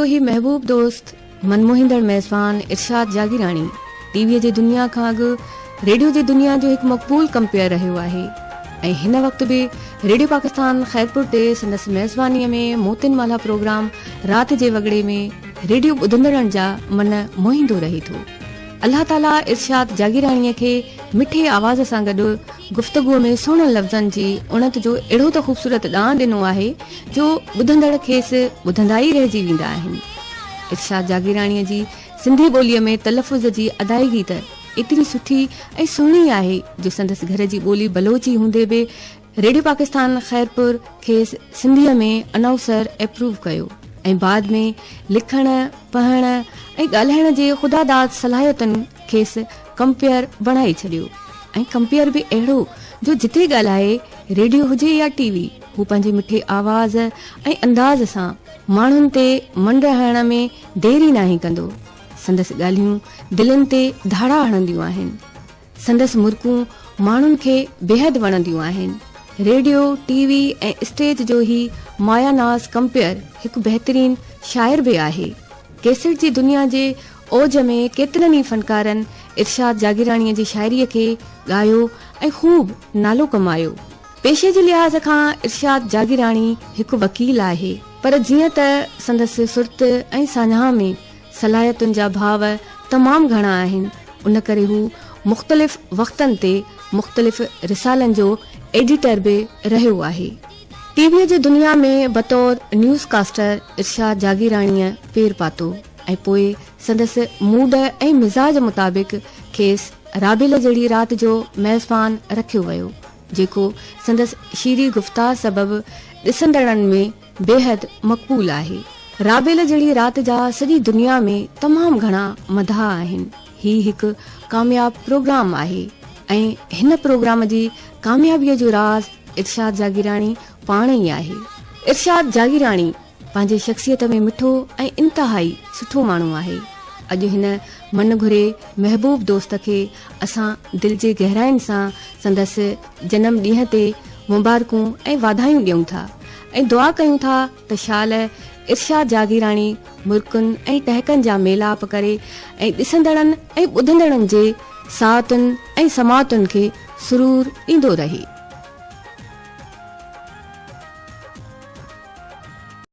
جو هي محبوب دوست من موهيندڙ ميزبان ارشاد جاگيراڻي ٽي وي جي دنيا کان اڳ ريڊيو جي دنيا جو هڪ مقبول ڪمپيئر رهيو آهي ۽ هن وقت به ريڊيو پاڪستان خيرپور تي سندس ميزباني ۾ موتين مالها پروگرام رات جي وڳڙي ۾ ريڊيو ٻڌندڙن جا من موهيندو رهي ٿو. الله تعاليٰ ارشاد جاگيراڻيء کي مٺي آواز سان گڏ گفتگوء ۾ سهڻن لفظن جي اڻت جو اهڙو ته خوبصورت ڏانء ڏنو آهي جو ٻڌندڙ کيس ٻڌندا ئي رهجي ويندا آهن. ارشاد جاگيراڻيء جي سنڌي ٻوليء ۾ تلفظ جي ادائگي ته ايتري سٺي ۽ سهڻي آهي جو سندس گهر جي ٻولي بلوچي هوندي به ريڊيو پاڪستان خيرپور کيس سنڌيء ۾ انائوسر ايپروو ڪيو ۽ بعد ۾ لکڻ، پڙهڻ ۽ ڳالهائڻ جي خداداد صلاحيتن کيس ڪمپيئر بڻائي ڇڏيو ۽ ڪمپيئر به اهڙو جو جتي ڳالهائي ريڊيو هجي يا ٽي وي هو پنهنجي مٺي آواز ۽ انداز سان ماڻهن تي منڊ هڻڻ ۾ دير ئي ناهي ڪندو. سندس ڳالهيون دلين تي ڌاڙا هڻنديون آهن. سندس مرڪون ماڻهن کي بيحد وڻنديون آهن. ريڊيو، ٽي وي ۽ اسٽيج جو هي مايا ناز ڪمپيئر هڪ بهترين شاعر به آهي. ڪيسٽ جي دنيا جي اوج ۾ ڪيترن ئي فنڪارن ارشاد جاگيراڻيء جي شاعريء کي ڳايو ۽ خوب نالو ڪمايو. پيشي جي لحاظ کان ارشاد جاگيراڻي هڪ وڪيل آهي، پر جيئن ته سندس سرت ۽ ساڃاهه ۾ صلاحيتن جا ڀاو تمام گهڻا آهن، ان ڪري هو مختلف وقتن تي مختلف رسالن جو ايڊيٽر به رهيو آهي. ٽي ويء جي دنيا ۾ بطور نيوز ڪاسٽر ارشاد جاگيراڻيء پير پاتو ۽ پوء سندس موڊ ۽ مزاج مطابق کيس رابيل جهڙي رات جو ميزبان رکيو ويو، جيڪو سندس شيري گفتار سبب ڏسندڙن ۾ بيحد مقبول آهي. رابيل جهڙي رات جا سڄي دنيا ۾ تمام گهڻا مداح آهن. هي هڪ ڪامياب پروگرام آهي ۽ هن پروگرام جي ڪاميابيء جو راز ارشاد جاگيراڻي پاڻ ئي آهي. ارشاد جاگيراڻي پنهنجي شخصيت ۾ مٺو ۽ انتهائي سٺو ماڻهو آهي. اڄ هن من گهري محبوب دوست کي اسان دل جي گهراين سان سندس جنم ڏينهن تي مبارڪون ۽ واڌايون ڏيون ٿا ۽ دعا ڪيون ٿا ته شال ارشاد جاگيراڻي مرڪن ۽ ٽهڪن جا ميلاپ ڪري ۽ ڏسندڙن ۽ ٻڌندڙن جي ساعتن ۽ سماعتن کي سرور ڏيندو رهي.